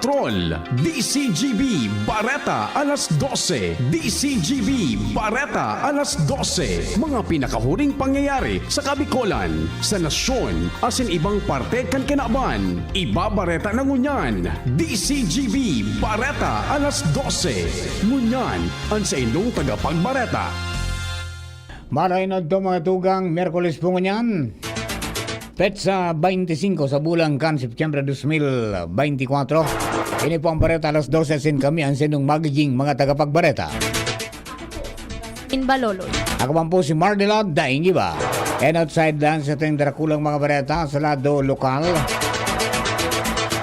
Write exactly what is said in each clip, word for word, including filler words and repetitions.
Troll, D C G B, Bareta alas dose, D C G B, Bareta alas dose. Mga pinakahuring pangyayari sa Kabikolan, sa nasyon, asin ibang parte kan kinaban. Ibabareta na ngunyan, D C G B, Bareta alas dose. Ngunyan, an saindong tagapagbareta. Maray na adto, mga tugang, Miyerkules po ngunyan. Petsa twenty-five sa bulan kan Setyembre dos mil beintikwatro. Ini po ang bareta alas dose, asin kami ang saindong magiging mga tagapagbareta. In Baloloy. Ako man po si Mardelot Daingiba. And outside lang sa ating darakulang mga bareta sa lado lokal.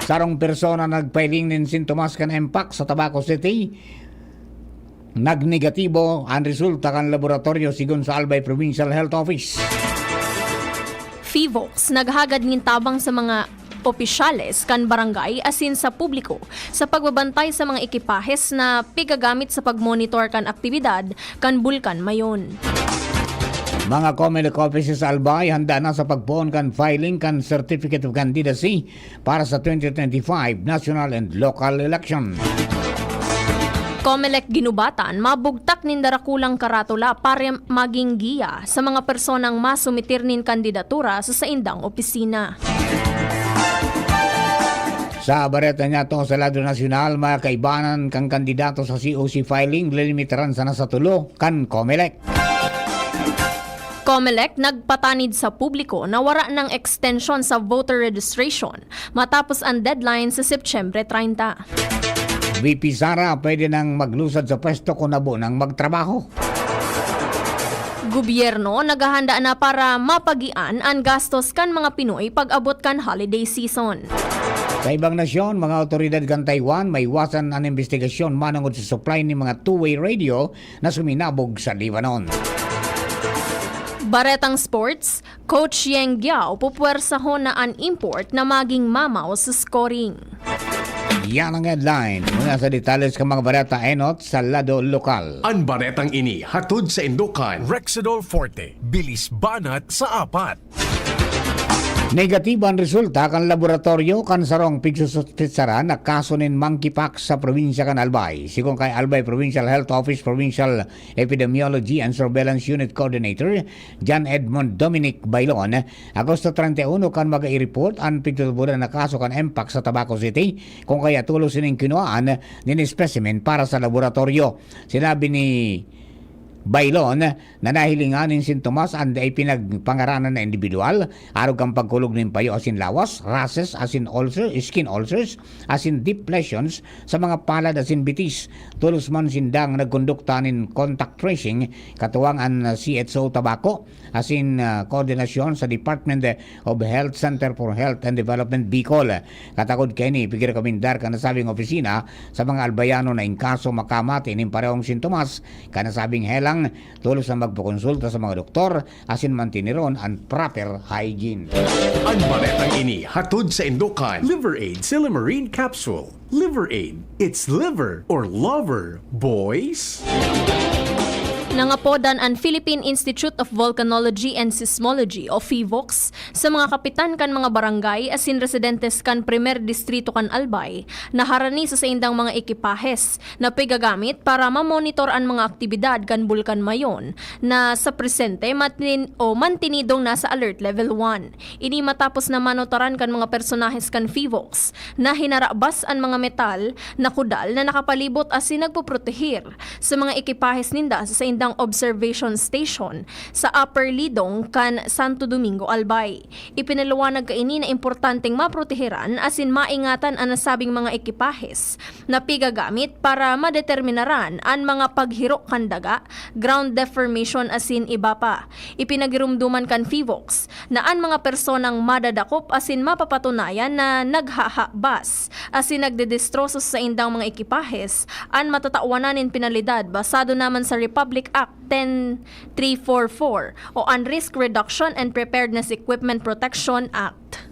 Sarong persona nagpailing nin sintomas kan Mpox sa Tabaco City. Nagnegatibo an resulta kan laboratoryo, sigon sa Albay Provincial Health Office. PHIVOLCS naghagad nin tabang sa mga opisyales kan barangay asin sa publiko sa pagbabantay sa mga ekipahes na pigagamit sa pagmonitor kan aktibidad kan Bulkan Mayon. Mga COMELEC offices sa Albay handa na sa pagpoon kan filing kan Certificate of Candidacy para sa twenty twenty-five national and local election. COMELEC Guinobatan mabugtak nin darakulang karatula para magin giya sa mga personang masumitir nin kandidatura sa saindang opisina. Sa bareta niyato sa lado nasyonal, mga kaibanan kan kandidato sa C O C filing, lilimitaran sana sa tulo kan COMELEC. COMELEC nagpatanid sa publiko na wara nang extension sa voter registration matapos ang deadline sa Setyembre treinta. V P Sara pwede nang maglusad sa pwesto kun habo nang magtrabaho. Gobyerno naghahanda na para mapagian an gastos kan mga Pinoy pag-abot kan holiday season. Sa ibang nasyon, mga awtoridad kan Taiwan maiwasan an imbestigasyon manongod sa supply nin mga two-way radio na suminabog sa Lebanon. Baretang sports, Coach Yeng Guiao pupwersahon na an import na magin mamaw sa scoring. Yan ang headline. Muna sa detalles kan mga bareta, enot sa lado lokal. An baretang ini hatod saindo kan Rexidol Forte, bilis banat sa apat. Negatibo an resulta kan laboratoryo kan sarong pigsususpetsaran na kaso nin monkeypox sa probinsya kan Albay. Sigon kay Albay Provincial Health Office Provincial Epidemiology and Surveillance Unit Coordinator John Edmond Dominic Bailon, Agosto treinta y uno kan mag-i-report an pigtutubodan na kaso kan Mpox sa Tabaco City, kun kaya tolos ining kinuhaan nin specimen para sa laboratoryo. Sinabi ni Bailon na nahilingan nin sintomas an dai pinagpangaranan na individual, arog kan pagkulog nin payo asin lawas, rashes asin ulcer, skin ulcers, asin deep lesions sa mga palad asin bitis. Tolos man sindang nagkondukta nin contact tracing, katuwang an C H O Tabaco, asin, ah, koordinasyon sa Department of Health Center for Health and Development Bicol. Katakod kaini, ipigirekomendar kan nasabing opisina sa mga Albayano na in kaso makamati nin parehong sintomas kan nasabing helang, tolos na magpakonsulta sa mga doktor asin mantiniron an proper hygiene. An baretang ini hatod saindo kan Liver Aid Silymarin Capsule. Liver Aid, it's liver or lover, boys! Nangapodan an Philippine Institute of Volcanology and Seismology o PHIVOLCS sa mga kapitan kan mga barangay asin residentes kan Primer Distrito kan Albay na harani sa saindang mga ekipahes na pigagamit para mamonitor an mga aktibidad kan Bulkan Mayon na sa presente matin-, o mantinidong nasa Alert Level one. Ini matapos na manotaran kan mga personahes kan PHIVOLCS na hinarabas an mga metal na kudal na nakapalibot asin nagpoprotehir sa mga ekipahes ninda sa saindang observation station sa Upper Lidong kan Santo Domingo, Albay. Ipinaliwanag kaini na importanteng maproteheran asin maingatan an nasabing mga ekipahes na pigagamit para madeterminaran an mga paghiro kan daga, ground deformation asin iba pa. Ipinagirumduman kan PHIVOLCS na an mga personang madadakop asin mapapatunayan na naghahabas asin nagdedestroso sa saindang mga ekipahes an matatawanan nin penalidad basado naman sa Republic Act ten three four four o an Risk Reduction and Preparedness Equipment Protection Act.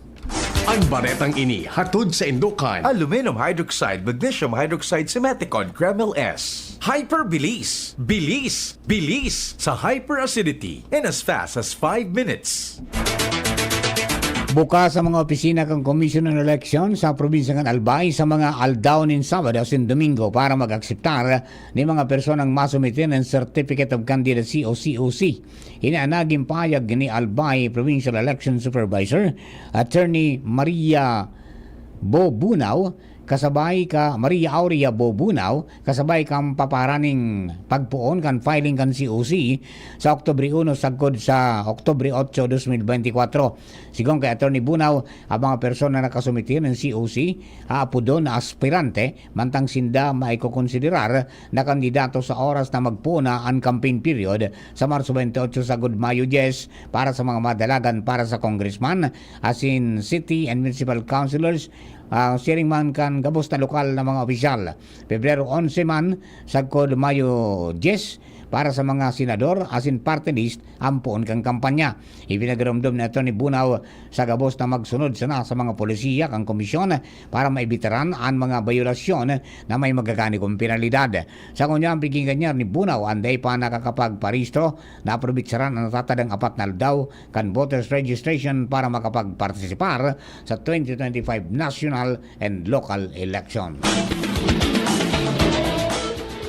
An baretang ini hatod saindo kan Aluminum hydroxide, magnesium hydroxide, Simeticone, Kremil S. Hyperbilis. Bilis. Bilis sa hyperacidity in as fast as five minutes. Bukas ang mga opisina kan Commission on Election sa probinsya kan Albay sa mga aldaw nin Sabado asin Domingo para mag-akseptar ni mga personang masumitir nin Certificate of Candidacy o C O C. Ini an nagin pahayag ni Albay Provincial Election Supervisor, Attorney Maria Bo Bunao, kasabay ka Maria Aurea Bo Bunao, kasabay kan paparaning pagpoon kan filing kan C O C sa Oktubre uno sagkod sa Oktubre otso, dos mil benti kwatro. Sigon kay Attorney Bunao, ang mga persona na nakasumitir nin C O C, aapodon na aspirante, mantang sinda maikokonsiderar na kandidato sa oras na magpoon na an campaign period sa Marso benti otso sagkod Mayo dyes para sa mga madalagan para sa congressman, asin city and municipal councilors, ah, siring man kan gabos na lokal na mga opisyal. Pebrero onse man, sagkod Mayo dyes, para sa mga senador asin party list an poon kan kampanya. Ipinagiromdom ni Attorney Bunao sa gabos na magsunod sana sa mga polisiya kan komisyon para maibitaran an mga bayolasyon na may magagani kong penalidad. Sa ngunyan, piginganyar ni Bunao an dai pa nakakapagparehistro na aprobitsaran an natatadang apat na aldaw kan voters registration para makapagpartisipar sa twenty twenty-five national and local election.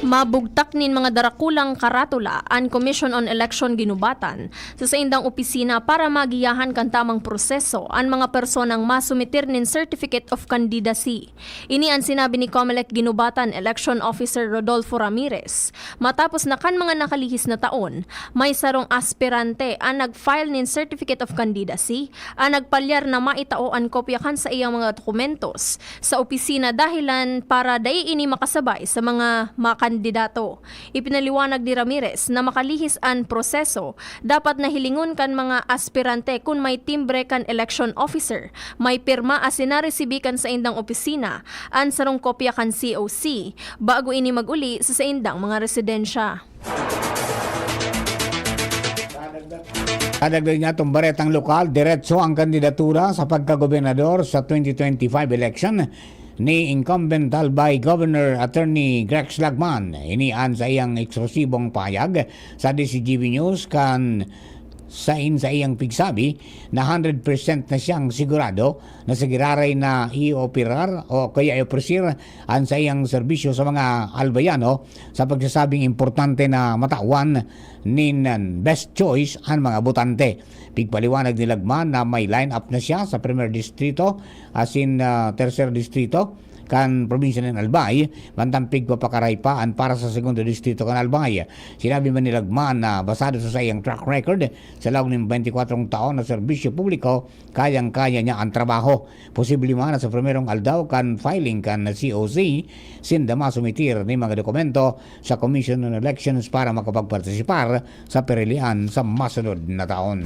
Mabugtak nin mga darakulang karatula an Commission on Election Guinobatan sa saindang opisina para magiyahan kan tamang proseso an mga personang masumitir nin Certificate of Candidacy. Ini an sinabi ni Comelec Guinobatan Election Officer Rodolfo Ramirez, matapos na kan mga nakalihis na taon, may sarong aspirante an nag-file nin Certificate of Candidacy an nagpalyar na maitao an kopya kan saiyang mga dokumentos sa opisina dahilan para dai ini makasabay sa mga makandidato. Ipinaliwanag ni Ramirez na makalihis an proseso, dapat na hilingon kan mga aspirante kun may timbre kan election officer, may pirma asin naresibi kan saindang opisina an sarong kopya kan C O C bago ini mag-uli sa saindang mga residensya. Kadagdag niya itong baretang lokal, diretso ang kandidatura sa pagkagobernador sa twenty twenty-five election ni incumbent Albay Governor Attorney Grex Lagman. Ini an saiyang eksklusibong pahayag sa D C G B News kan sain sa iyang pigsabi na hundred percent na siyang sigurado na sa giraray na ioperar o kaya iopresir an saiyang serbisyo sa mga Albayano sa pagsasabing importante na matawan nin best choice an mga botante. Pigpaliwanag ni Lagman na may line-up na siya sa Primer Distrito asin, ah, Tercer Distrito kan probinsya nin Albay, mantang pigpapakaray pa an para sa Segundo Distrito kan Albay. Sinabi man ni Lagman na basado sa saiyang track record sa laog nin benti kwatro taon na serbisyo publiko, kayang-kaya niya an trabaho. Posible man na sa primerong aldaw kan filing kan C O C, sinda masumitir nin mga dokumento sa Commission on Elections para makapagpartisipar sa pirilian sa masunod na taon.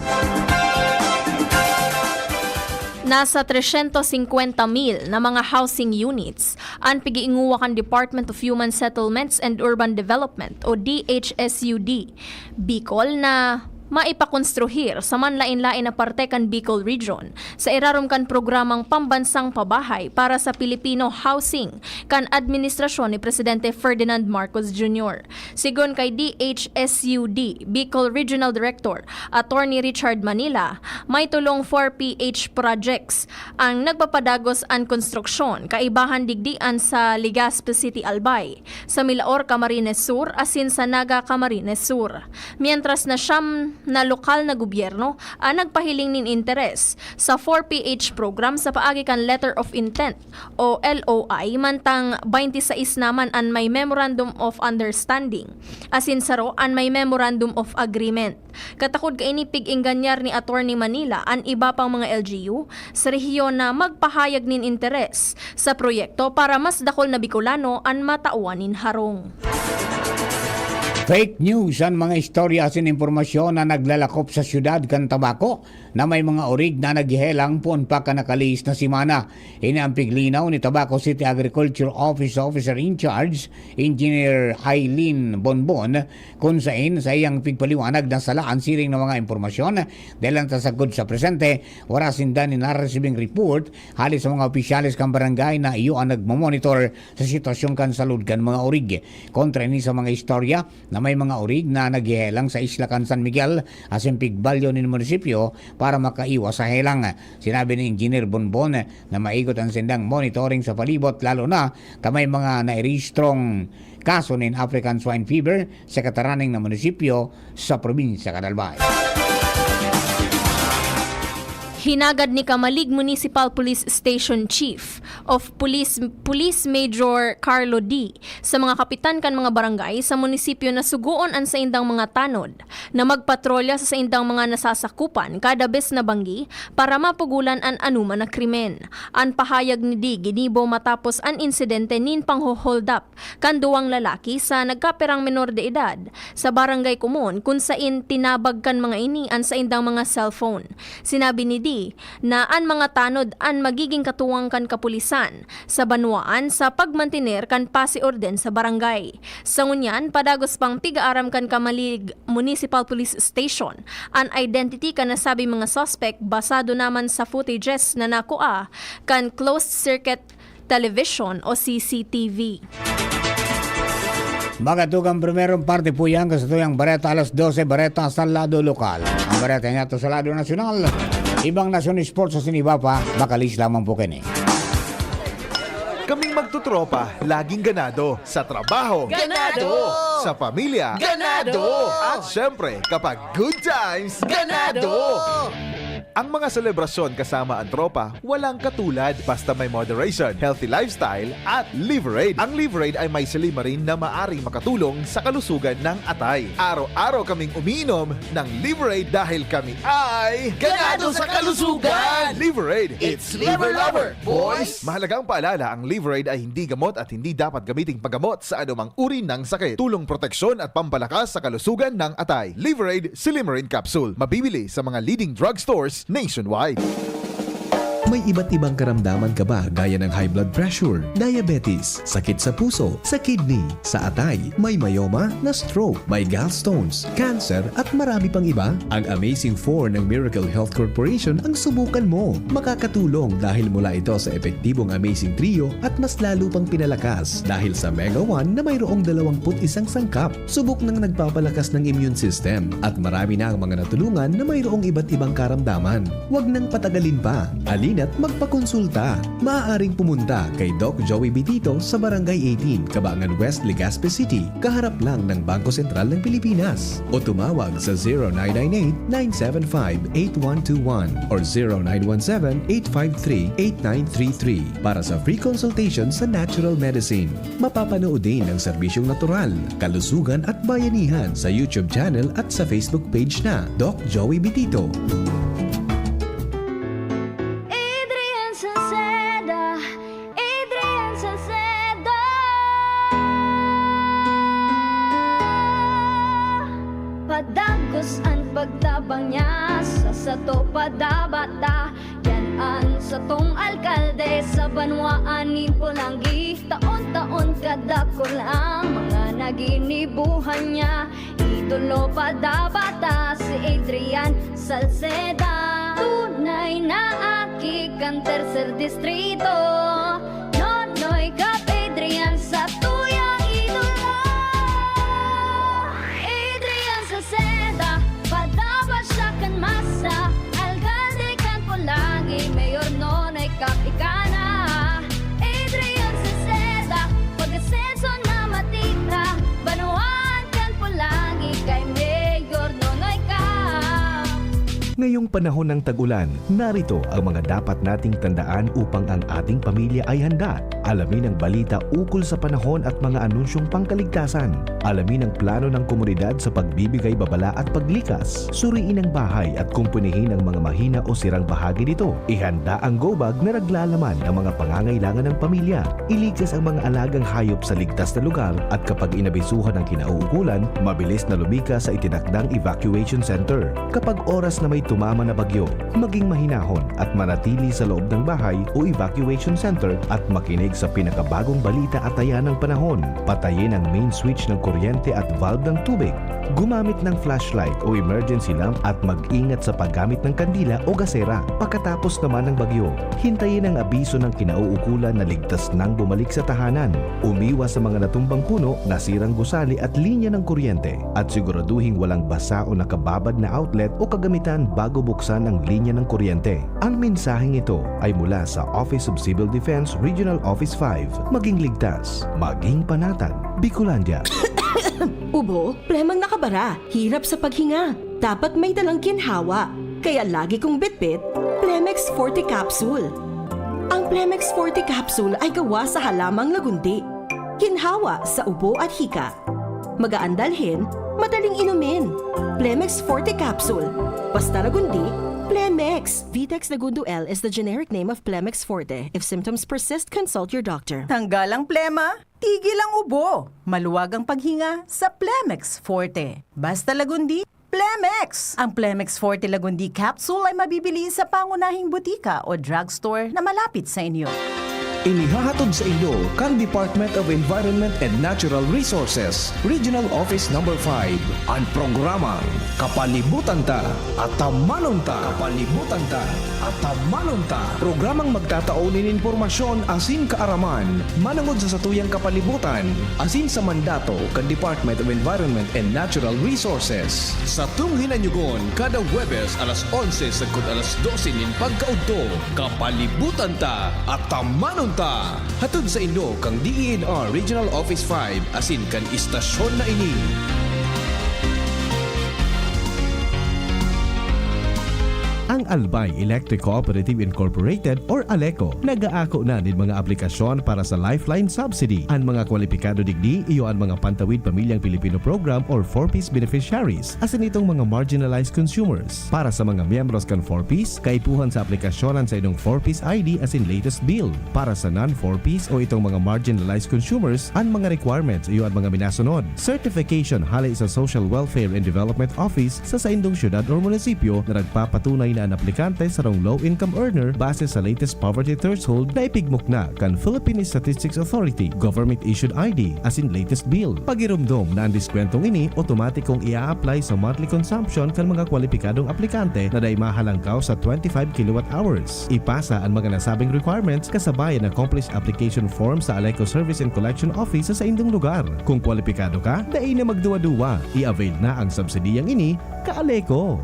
Nasa tresyentos singkwenta mil na mga housing units an pig-iinguwa kan Department of Human Settlements and Urban Development o D H S U D Bicol na maipakonstruhir sa manlaen-laen na parte kan Bicol Region sa irarom kan programang pambansang pabahay para sa Pilipino housing kan administrasyon ni Presidente Ferdinand Marcos Junior. Sigon kay D H S U D Bicol Regional Director Attorney Richard Manila, may tolong four P H projects ang nagpapadagos an konstruksyon, kaibahan digdi an sa Legazpi City, Albay, sa Milaor, Camarines Sur, asin sa Naga, Camarines Sur. Mientras na siyam na lokal na gobyerno ang nagpahiling nin interes sa four P H program sa paagi kan Letter of Intent o L O I, mantang baynte sais naman an may Memorandum of Understanding, asin saro an may Memorandum of Agreement. Katakod kaini, pig-ingganyar ni Attorney Manila an iba pang mga L G U sa rehiyon na magpahayag nin interes sa proyekto para mas dakul na Bicolano an matawan nin harong. Fake news an mga istorya asin impormasyon na naglalakop sa siyudad kan Tabaco na may mga orig na naghehelang poon pa kan nakalihis na semana. Ini ang piglinaw ni Tabaco City Agriculture Office Officer in Charge, Engineer Eileen Bonbon, kun sain sa iyang pigpaliwanag na sala an siring na mga impormasyon dahil an sagkod sa presente, wara sinda nin naresibing report hali sa mga opisyales kan barangay na iyo ang nagmomonitor sa sitwasyon kan salud kan mga orig. Kontra ini sa mga istorya na may mga orig na naghehelang sa Isla kan San Miguel asin pigbalyo nin munisipyo para makaiwas sa helang. Sinabi ni Engineer Bonbon na maigot an sindang monitoring sa palibot, lalo na ta may mga nairehistrong kaso nin African Swine Fever sa kataraning na munisipyo sa probinsya kan Albay. Hinagad ni Camalig Municipal Police Station Chief of Police, Police Major Carlo D sa mga kapitan kan mga barangay sa munisipyo na sugoon an saindang mga tanod na magpatrolya sa saindang mga nasasakupan kada bes na banggi para mapugulan an anoman na krimen. An pahayag ni D ginibo matapos an insidente nin pangho-hold up kan duwang lalaki sa nagkapirang menor de edad sa Barangay Comon, kun sain tinabag kan mga ini an saindang mga cellphone. Sinabi ni D na an mga tanod an magiging katuwang kan kapulisan sa banwaan sa pagmantener kan pasi orden sa barangay. Sa ngunyan, padagos pang pig-aaram kan Camalig Municipal Police Station an identity kan nasabing mga suspect, basado naman sa footages na nakua kan closed circuit television o C C T V. Magatugang primerong parte po yan sa tuyang bareta, alas dose, bareta sa lado lokal. Ang bareta niya to sa lado nasyonal. Ibang nasyon, sports sa siniba pa, bakalis lamang po kini. Kaming magtutropa, laging ganado. Sa trabaho. Ganado! Sa pamilya. Ganado! At syempre, kapag good times, Ganado! Ganado! Ang mga selebrasyon kasama ang tropa, walang katulad. Basta may moderation, healthy lifestyle, at Liverade. Ang Liverade ay may silymarin na maaring makatulong sa kalusugan ng atay. Araw-araw kaming umiinom ng Liverade dahil kami ay Ganado sa kalusugan! Liverade, it's liver lover, boys! Mahalagang paalala, ang Liverade ay hindi gamot at hindi dapat gamiting paggamot sa anumang uri ng sakit. Tulong, proteksyon at pampalakas sa kalusugan ng atay. Liverade Silymarin Capsule. Mabibili sa mga leading drugstores nationwide. May iba't ibang karamdaman ka ba, gaya ng high blood pressure, diabetes, sakit sa puso, sa kidney, sa atay, may myoma, na-stroke, may gallstones, cancer, at marami pang iba? Ang Amazing Four ng Miracle Health Corporation ang subukan mo. Makakatulong dahil mula ito sa epektibong Amazing Trio at mas lalo pang pinalakas dahil sa Mega One na mayroong dalawampu't isang sangkap. Subok nang nagpapalakas ng immune system at marami na ang mga natulungan na mayroong iba't ibang karamdaman. Huwag nang patagalin pa. Halina't magpakonsulta. Maaaring pumunta kay Doc Joey Bitito sa Barangay eighteen, Cabangan West, Legazpi City, kaharap lang ng Bangko Sentral ng Pilipinas. O tumawag sa zero nine nine eight, nine seven five, eight one two one or zero nine one seven, eight five three, eight nine three three para sa free consultation sa natural medicine. Mapapanood din ang serbisyong natural, kalusugan at bayanihan sa YouTube channel at sa Facebook page na Doc Joey Bitito. Adrian Salceda, Adrian Salceda. Padagos an pagtabang niya, sa sato padabata. Yan an satong alkalde sa banwaan nin Polangui. Taon-taon kadakul ang mga naginibuhan niya. Idolo padabata si Adrian Salceda. Tunay na aki kan Tercer Distrito. Nonoy Cap Adrian, satuyang idolo. Adrian Salceda, padaba siya kan masa. Alkalde kan Polangui, Mayor Nonoy Cap ika na. Adrian Salceda, pag-asenso na matita. Banwaan kan Polangui kay Mayor Nonoy Cap. Ngayong panahon ng tag-ulan, narito ang mga dapat nating tandaan upang ang ating pamilya ay handa. Alamin ang balita ukol sa panahon at mga anunsyong pangkaligtasan. Alamin ang plano ng komunidad sa pagbibigay babala at paglikas. Suriin ang bahay at kumpunihin ang mga mahina o sirang bahagi nito. Ihanda ang go bag na naglalaman ng mga pangangailangan ng pamilya. Iligtas ang mga alagang hayop sa ligtas na lugar at kapag inabisuhan ang kinauukulan, mabilis na lumikas sa itinakdang evacuation center. Kapag oras na may tumama na bagyo, maging mahinahon at manatili sa loob ng bahay o evacuation center at makinig sa pinakabagong balita at taya ng panahon. Patayin ang main switch ng kuryente at valve ng tubig. Gumamit ng flashlight o emergency lamp at mag-ingat sa paggamit ng kandila o gasera. Pagkatapos naman ng bagyo, hintayin ang abiso ng kinauukulan na ligtas nang bumalik sa tahanan. Umiwas sa mga natumbang puno, nasirang gusali at linya ng kuryente, at siguraduhing walang basa o nakababad na outlet o kagamitan bago buksan ang linya ng kuryente. Ang mensaheng ito ay mula sa Office of Civil Defense Regional Office five. Maging ligtas, maging panatag. Bicolandia. Ubo, plemang nakabara, hirap sa paghinga. Dapat may dalang ginhawa. Kaya lagi kong bitbit, Plemex Forte Capsule. Ang Plemex Forte Capsule ay gawa sa halamang lagundi. Ginhawa sa ubo at hika. Magaan dalhin, madaling inumin. Plemex Forte Capsule. Basta lagundi, Plemex. Vitex Lagundo L is the generic name of Plemex Forte. If symptoms persist, consult your doctor. Tanggal ang plema, tigil ang ubo. Maluwag ang paghinga sa Plemex Forte. Basta lagundi, Plemex! Ang Plemex Forte Lagundi Capsule ay mabibili sa pangunahing butika o drugstore na malapit sa inyo. Inihahatod sa inyo kan Department of Environment and Natural Resources, Regional Office Number five, an programang Kapalibutan Ta, Atamanon Ta. Kapalibutan Ta, Atamanon Ta. Programang magtatao nin impormasyon asin kaaraman manongod sa satuyang kapalibutan asin sa mandato kan Department of Environment and Natural Resources. Satong hinanyogon kada Huwebes alas onse sagkod alas dose nin pagkaudto. Kapalibutan Ta, Atamanon Ta! Hatod sa inyo kan D E N R Regional Office five asin kan istasyon na ini. Ang Albay Electric Cooperative Incorporated or ALECO nag-aako na nin mga aplikasyon para sa Lifeline Subsidy. An mga kwalipikado digdi iyo an mga Pantawid Pamilyang Pilipino Program or four Ps beneficiaries, asin itong mga marginalized consumers. Para sa mga miyembros kan four Ps, kaipuhan sa aplikasyon an saindong four Ps I D asin latest bill. Para sa non-four Ps o itong mga marginalized consumers, an mga requirements iyo an mga minasunod: certification hale sa Social Welfare and Development Office sa saindong syudad or munisipyo na nagpapatunay na an aplikante sarong low-income earner base sa latest poverty threshold na ipigmukna kan Philippine Statistics Authority, government-issued I D, asin latest bill. Pagiromdom na an diskwentong ini otomatikong ia-apply sa monthly consumption kan mga kwalipikadong aplikante na dai mahalangkaw sa twenty-five kilowatt hours. Ipasa an mga nasabing requirements kasabay an accomplished application form sa ALECO Service and Collection Office sa saindong lugar. Kung kwalipikado ka, dai na magduwa-duwa. I-avail na ang subsidiyang ini, ka-ALECO!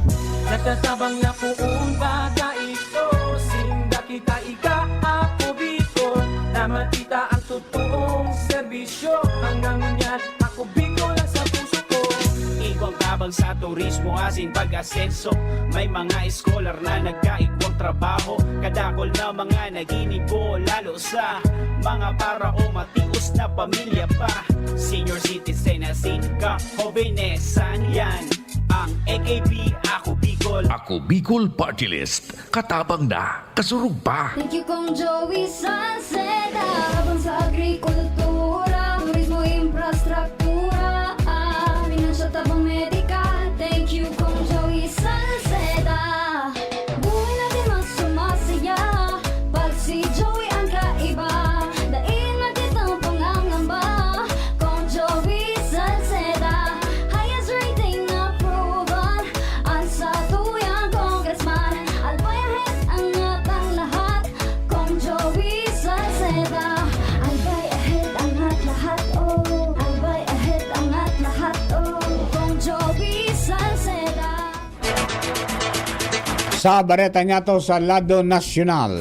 Natatabang na poon baka ito. Sinda kita ika, ako Bicol. Na makita ang totoong serbisyo. Hanggang ngunyan, ako Bicol ang sa puso ko. Igwang tabang sa turismo asin pag-asenso. May mga scholar na nagkaigwang trabaho. Kadakol na mga naginibo, lalo sa mga para o matios na pamilya pa. Senior citizen asin ka-jovenesan, yan ang A K P, Ako Bicol. Ako Bicol Party List. Katabang na, kasurog pa. Thank you, Kong Joey Salceda. Tabang sa agrikultura, turismo, infrastruktura, ah, pinansyal, tabang medikal. Thank you, Kong Joey Salceda. Buhay natin mas sumasaya pag si Joey ang kaiba. Dai na kitang pangangamba, Kong Joey Salceda. Highest rating approval, ang satuyang congressman. Albay ahead, angat ang lahat, Kong Joey Salceda. Albay ahead, angat lahat, oh. Albay ahead, angat lahat, oh. Kong Joey Salceda. Sa bareta niyato sa lado nasyonal,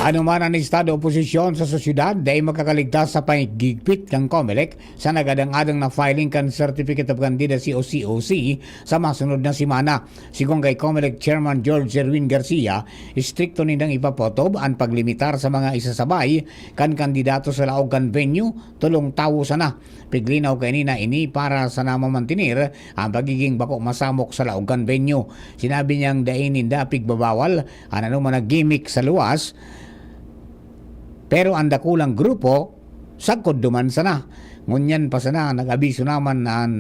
ano man an estado o posisyon sa sosyedad, dai makakaligtas sa paghigpit kan Comelec sa nagadang-adang na filing kan Certificate of Candidacy o C O C sa masunod na semana. Sigon kay Comelec Chairman George Erwin Garcia, istrikto nindang ipapotob an paglimitar sa mga isasabay kan kandidato sa laog kan venue, tolong tawo sana. Piglinaw kaini na ini para sana mamantener ang pagiging bako masamok sa laog kan venue. Sinabi niyang dai ninda pigbabawal an anoman na gimmick sa luwas, pero an dakulang grupo Sagkod duman sana. Ngunyan pa sana, nag-abiso naman an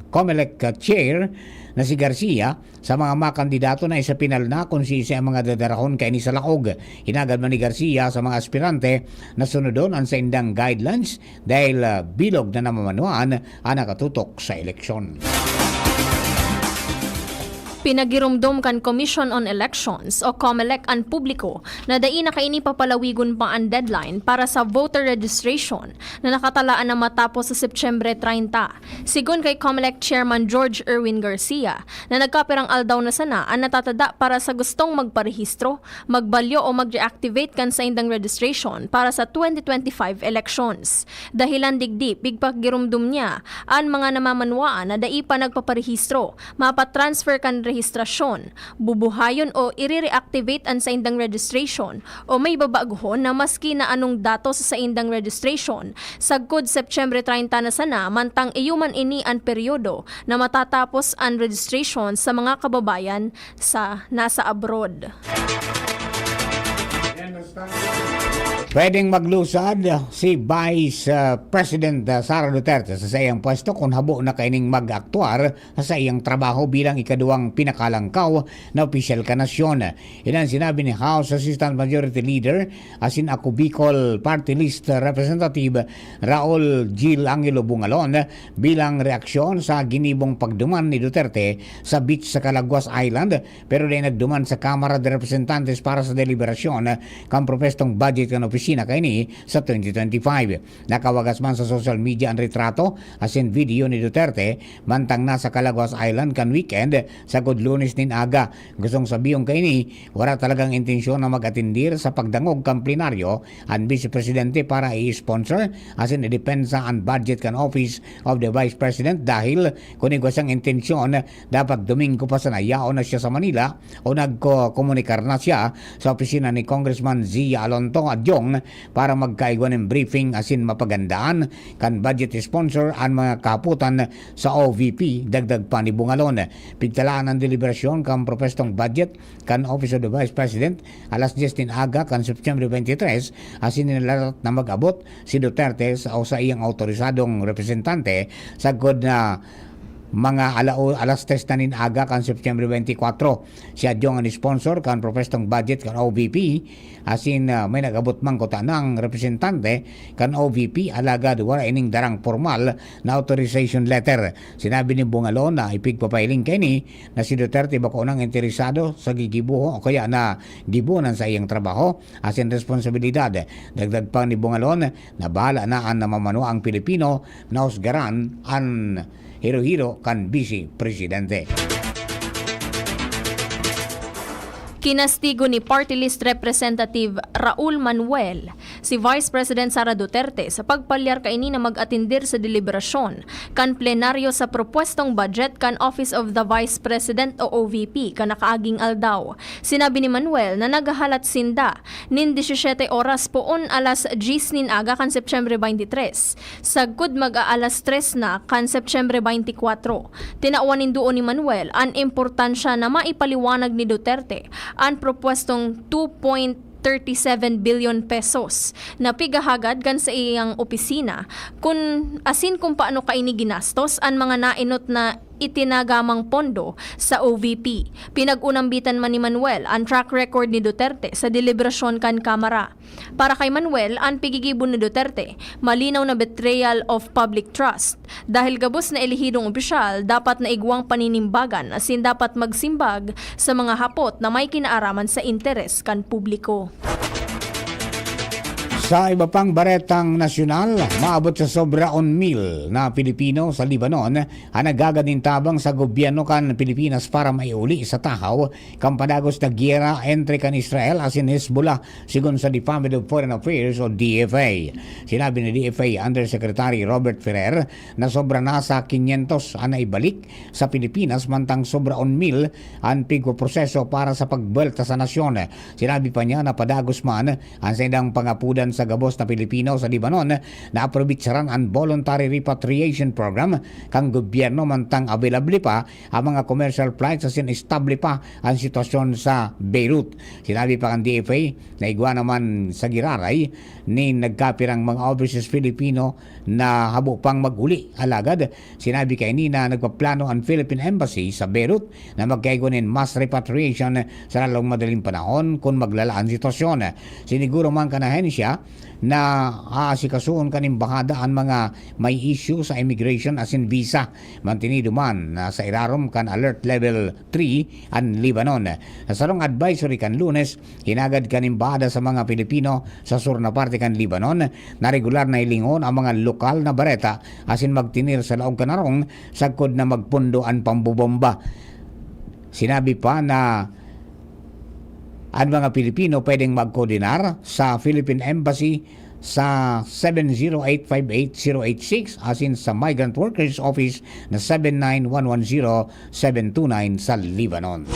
Comelec, ah, chair na si Garcia sa mga makandidato na isapinal na kung siisay ang mga dadarahon kaini sa laog. Hinagad man ni Garcia sa mga aspirante na sunodon an saindang guidelines dahil, ah, bilog na namamanwaan ang nakatutok sa eleksyon. Pinagiromdom kan Commission on Elections o Comelec an publiko na dai na kaini papalawigon pa an deadline para sa voter registration na nakatalaan na matapos sa Setyembre treinta. Sigon kay Comelec Chairman George Erwin Garcia, na nagkapirang aldaw na sana an natatada para sa gustong magparehistro, magbalyo o mag-reactivate kan saindang registration para sa twenty twenty-five elections. Dahilan digdi, pigpagiromdom niya an mga namamanwaan na dai pa nagpaparehistro, mapatransfer kan rehistrasyon, bubuhayon o ire-reactivate an saindang registration o may babagohon na maski na anong datos sa saindang registration, sagkod Setyembre treinta na sana, mantang iyo man ini an peryodo na matatapos an registration sa mga kababayan sa nasa abroad. Pwedeng maglusad si Vice, ah, President, ah, Sara Duterte sa saiyang pwesto kung habo na kaining mag-aktuar sa saiyang trabaho bilang ikaduwang pinakalangkaw na opisyal kan nasyon. Iyan an sinabi ni House Assistant Majority Leader asin Ako Bicol Party List Representative Raul Gil Angelo Bungalon bilang reaksyon sa ginibong pagduman ni Duterte sa beach sa Calaguas Island, pero dai nagduman sa Kamara de Representantes para sa deliberasyon kan propwestong budget kan opisina kaini sa twenty twenty-five. Nakawagas man sa social media an retrato asin video ni Duterte mantang nasa Calaguas Island kan weekend, sagkod Lunes nin aga. Gustong sabihon kaini, wara talagang intensyon na mag-atendir sa pagdangog kan plenaryo an Vice Presidente para i-sponsor asin idepensa an budget kan Office of the Vice President dahil kun igwa siyang intensyon, dapat Domingo pa sana yaon na siya sa Manila o nagkokomunikar na siya sa opisina ni Congressman Zia Alonto Adyong para magkaigwa nin briefing asin mapagandaan kan budget sponsor an mga kahapotan sa O V P, dagdag pa ni Bungalon. Pigtalaan an deliberasyon kan propwestong budget kan Office of the Vice President alas dyes nin aga kan Setyembre twenty-three, asin hinalarat na mag-abot si Duterte sa, o sa iyang awtorisadong representante sagkod na mga alao-, alas tres na nin aga kan Setyembre twenty-four. Si Adyong an sponsor kan propwestong budget kan O V P, asin, ah, may nag-abot man kuta nang representante kan O V P, alagad wala ining darang pormal na authorization letter. Sinabi ni Bungalon na ipigpapahiling kaini na si Duterte bako nang interesado sa gigibohon o kaya na gibohon an saiyang trabaho asin responsibilidad. Dagdag pa ni Bungalon na bahala na an namamanuang Pilipino na husgaran an hiro-hiro kan Vice Presidente. Kinastigo ni Party List Representative Raul Manuel si Vice President Sara Duterte sa pagpalyar kaini na mag-atendir sa deliberasyon kan plenaryo sa propwestong budget kan Office of the Vice President o O V P kan nakaaging aldaw. Sinabi ni Manuel na naghahalat sinda nin disisiete oras poon alas dyes nin aga kan Setyembre twenty-three, sagkod mag-aalas tres na kan Setyembre twenty-four. Tinawan nin duon ni Manuel an importansya na maipaliwanag ni Duterte an propwestong two point thirty-seven billion pesos na pigahagad kan saiyang opisina, kun, asin kung paano kaini ginastos an mga naenot na itinagamang pondo sa O V P. Pinag-unambitan man ni Manuel an track record ni Duterte sa deliberasyon kan Kamara. Para kay Manuel, an pigigibo ni Duterte malinaw na betrayal of public trust, dahil gabos na elehidong opisyal dapat na igwang paninimbagan asin dapat magsimbag sa mga hapot na may kinaaraman sa interes kan publiko. Sa iba pang baretang nasyonal, maabot sa sobra one mil na Pilipino sa Lebanon an naghagad nin tabang sa gobyerno kan Pilipinas para maiuli sa tahaw kan padagos na giyera entre kan Israel asin Hezbollah, sigon sa Department of Foreign Affairs o D F A. Sinabi ni D F A Undersecretary Robert Ferrer na sobra na sa kinyentos an naibalik sa Pilipinas, mantang sobra one mil an pigpoproseso para sa pagbuwelta sa nasyon. Sinabi pa niya na padagos man an saindang pangapudan ka gabos na Pilipino sa Lebanon, naaprobitsaran an voluntary repatriation program kan gobyerno mantang available pa ang mga commercial flights asin estable pa an sitwasyon sa Beirut. Sinabi pa kan D F A na igwa naman sa giraray nin nagkapirang mga overseas Filipino na habo pang mag-uli. Alagad, sinabi kaini na nagpaplano an Philippine Embassy sa Beirut na magkaigwa nin mass repatriation sa lalong madaling panahon kun maglala an sitwasyon. Siniguro man kan ahensya na aasikasuhon kan embahada an mga may issue sa immigration asin visa. Mantinido man na sa irarom kan Alert Level three an Lebanon. Sa sarong advisory kan Lunes, hinagad kan embahada sa mga Pilipino sa sur na parte kan Lebanon na regular na hilingon ang mga lokal na bareta asin magtinir sa laog kan harong sagkod na magpundo an pambobomba. Sinabi pa na an mga Pilipino pwedeng magkoordinar sa Philippine Embassy sa seven zero eight five eight zero eight six asin sa Migrant Workers Office na seven nine one one zero seven two nine sa Lebanon.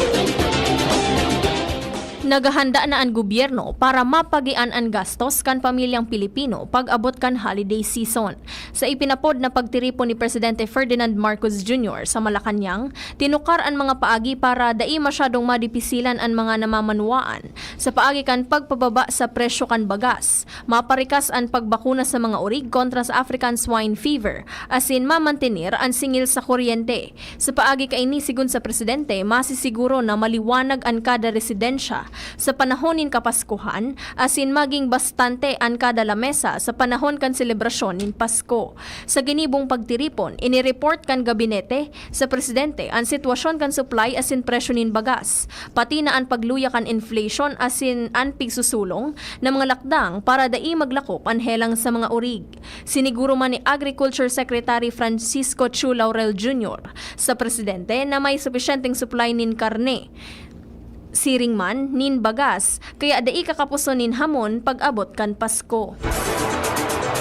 Naghahanda na an gobyerno para mapagian an gastos kan pamilyang Pilipino pag-abot kan holiday season. Sa ipinapod na pagtiripon ni Presidente Ferdinand Marcos Junior sa Malacañang, tinukar an mga paagi para dai masyadong madipisilan an mga namamanwaan sa paagi kan pagpababa sa presyo kan bagas, maparikas an pagbakuna sa mga orig kontra sa African Swine Fever, asin mamantener an singil sa kuryente. Sa paagi kaini, sigon sa presidente, masisiguro na maliwanag an kada residensya sa panahon nin Kapaskuhan, asin magin bastante an kada lamesa sa panahon kan selebrasyon nin Pasko. Sa ginibong pagtiripon, inireport kan gabinete sa presidente an sitwasyon kan supply asin presyo nin bagas, pati na an pagluya kan inflation asin an pigsusulong na mga lakdang para dai maglakop an helang sa mga orig. Siniguro man ni Agriculture Secretary Francisco Chu Laurel Junior sa presidente na may supisyenteng supply nin karne, siring man nin bagas, kaya dai kakapuson nin hamon pag-abot kan Pasko.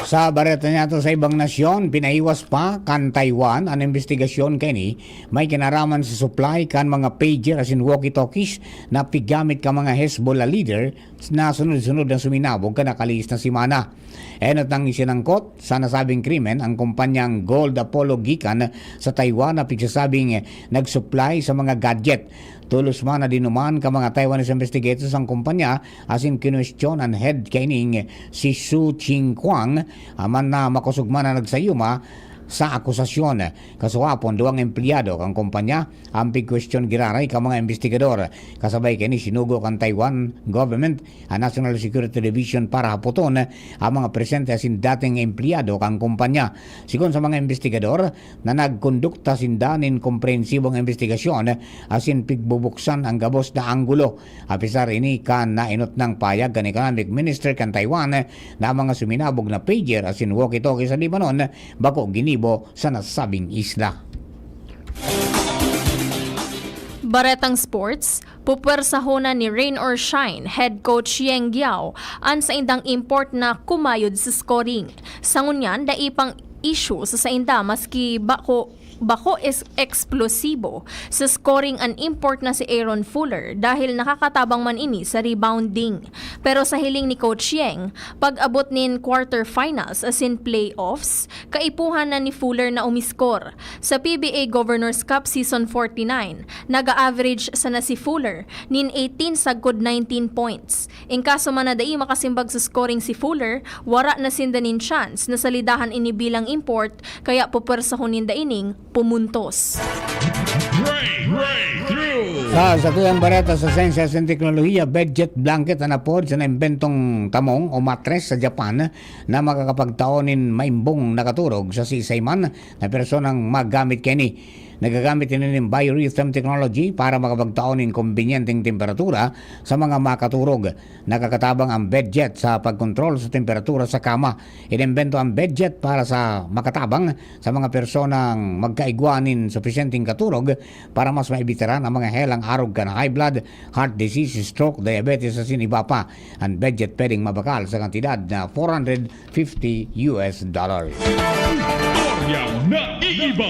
Sa bareta niyato sa ibang nasyon, pinahiwas pa kan Taiwan an imbestigasyon kaini may kinaraman sa supply kan mga pager asin walkie-talkies na pigamit kan mga Hezbollah leader na sunod-sunod na suminabog kan nakalihis na semana. Enot nang isinangkot sa nasabing krimen ang kumpanyang Gold Apollo gikan sa Taiwan na pigsasabing nag-supply sa mga gadget. Tolos man na dinuman kan mga Taiwanese investigators ang kumpanya asin kinwestiyon an head kaining si Su Chingquang, aman na makosog man na nagsayuma sa akusasyon. Kasuhapon, duwang empleyado kan kumpanya ang pigkwestiyon giraray kan mga investigador. Kasabay kaini, sinugo kan Taiwan government ang National Security Division para hapoton ang mga presente asin dating empleyado kan kumpanya. Sigon sa mga investigador na nagkondukta sinda nin komprehensibong imbestigasyon asin pigbubuksan ang gabos na anggulo. Apisar ini kan naenot nang pahayag kan Economic Minister kan Taiwan na ang mga suminabog na pager asin walkie-talkie sa Lebanon bako ginibo sa nasabing isla. Baretang sports, pupwersahon na ni Rain or Shine head coach Yeng Guiao an saindang import na kumayod sa scoring. Sa ngunyan, dai pang issue sa sainda maski bako bako is eksplosibo sa scoring an import na si Aaron Fuller dahil nakakatabang man ini sa rebounding. Pero sa hiling ni Coach Yeng, pag-abot nin quarterfinals asin playoffs, kaipuhan na ni Fuller na umiskor. Sa P B A Governor's Cup Season forty-nine, naga-average sana si Fuller nin eighteen sagkod nineteen points. In kaso man na dai makasimbag sa scoring si Fuller, wara na sinda nin chance na salidahan ini bilang import, kaya pupwersahon ninda ining pumuntos. Breakthrough! Sa satuyang bareta sa siyensya asin teknolohiya, bedjet blanket an apod sa naimbentong tamong o matres sa Japan na makakapagtao nin maimbong nakaturog sa siisay man na personang magamit kaini. Nagagamit ini nin biorhythm technology para makapagtao nin kombinyenteng temperatura sa mga makaturog. Nakakatabang ang bedjet sa pagkontrol sa temperatura sa kama. Inimbento ang bedjet para sa makatabang sa mga personang magkaigwa nin supisyenteng katurog para mas maibitaran ang mga helang arog kan high blood, heart disease, stroke, diabetes, asin iba pa. Ang bedjet pwedeng mabakal sa kantidad na four hundred fifty U S dollars. Istorya na iiba.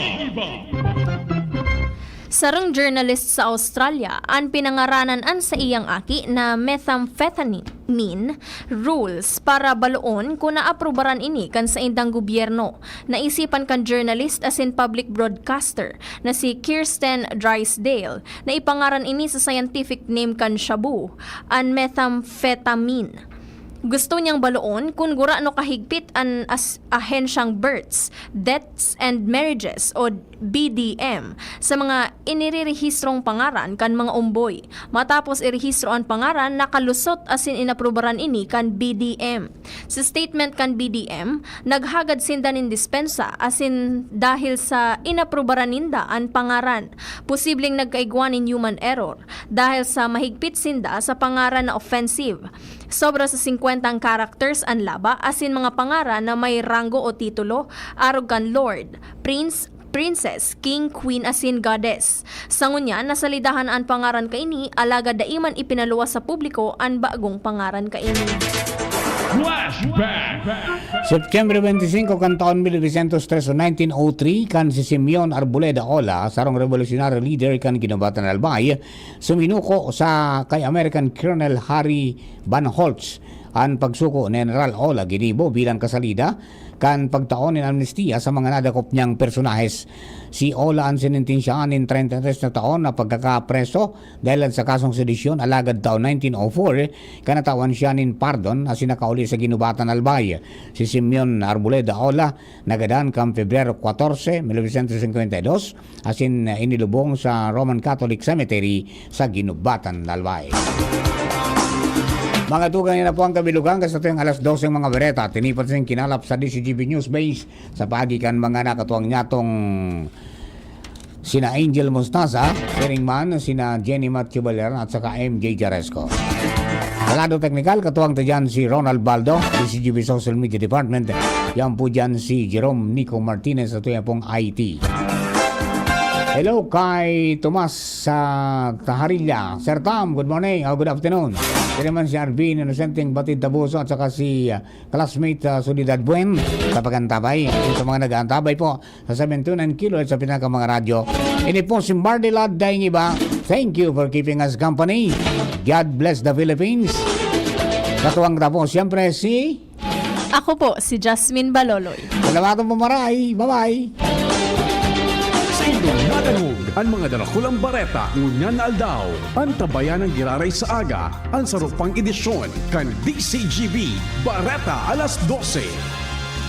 Sarong journalist sa Australia an pinangaranan an saiyang aki na methamphetamine rules para baloon kun naaprubaran ini kan saindang gobyerno. Naisipan kan journalist asin public broadcaster na si Kirsten Drysdale na ipangaran ini sa scientific name kan shabu, an methamphetamine. Gusto niyang baloon kun gurano kahigpit an as-, ahensyang births, deaths and marriages o B D M sa mga inirirehistrong pangaran kan mga omboy. Matapos irehistro an pangaran, nakalusot asin inaprubaran ini kan B D M. Sa statement kan B D M, naghagad sinda nin dispensa asin dahil sa inaprubaran ninda an pangaran. Posibleng nagkaigwa nin human error dahil sa mahigpit sinda sa pangaran na offensive. Sobra sa singkwenta ang characters an laba asin mga pangaran na may ranggo o titulo, arog kan Lord, Prince, Princess, King, Queen asin Goddess. Sa ngunyan, nasalidahan an pangaran kaini, alagad dai man ipinaluwas sa publiko an bagong pangaran kaini. Flashback! September twenty-five kan taon mil novecientos tres o nineteen oh three, kan si Simeon Arboleda Ola, sarong revolusyonaryo leader kan Ginubatan Albay, suminuko sa kay American Colonel Harry Van Holtz. An pagsuko ni General Ola ginibo bilang kasalida kan pagtao nin amnestiya sa mga nadakop niyang personahes. Si Ola an sinentensyahan nin treinta y tres na taon na pagkakapreso dahil sa kasong sedisyon, alagad taon nineteen oh four, kanatawan siya nin pardon asin nakauli sa Ginubatan Albay. Si Simeon Arboleda Ola nagadan kan Pebrero catorce, mil novecientos cincuenta y dos, asin inilubong sa Roman Catholic Cemetery sa Ginubatan, Albay. Mga tugang, yan na po ang kabilugan kan satuyang alas dose mga bereta. Tinipat sa kinalap sa D C G B News Base sa paagi kan mga nakatuwang niyatong sina Angel Mostaza, Siring Man, sina Jenny Matthew Valera at saka M J Jaresco. Sa lado teknikal, katuwang ta dyan si Ronald Baldo, D C G B Social Media Department. Yan po dyan si Jerome Nico Martinez sa tuya pong I T. Hello kay Tomas sa Taharilla. Sir Tom, good morning o good afternoon. Siya naman si Arvin Inosenteng Batid Tabuso at saka si ah, classmate ah, Soledad Buen sa pag-antabay. Sa mga nag-aantabay po sa seven two nine kilohertz sa pinaka mga radyo. Ini po si Mardy Lad Daing Iba. Thank you for keeping us company. God bless the Philippines. Katuwang ta po, siyempre, si Ako po si Jasmine Baloloy. Salamatan po maray. Bye-bye. Sa inyong nadangog, an mga darakulang bareta ngunyan na aldaw. Antabayan an giraray sa aga, an sarupang edisyon kan D C G B, Bareta alas dose.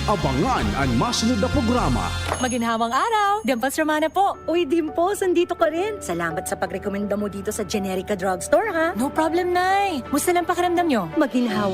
Abangan an masunod na programa. Maginhawang araw! Dimples Romana po! Uy, Dimples, andito ka rin! Salamat sa pagrekomenda mo dito sa Generica Drugstore, ha? No problem, Nay! Musta lang pakiramdam nyo? Maginhawa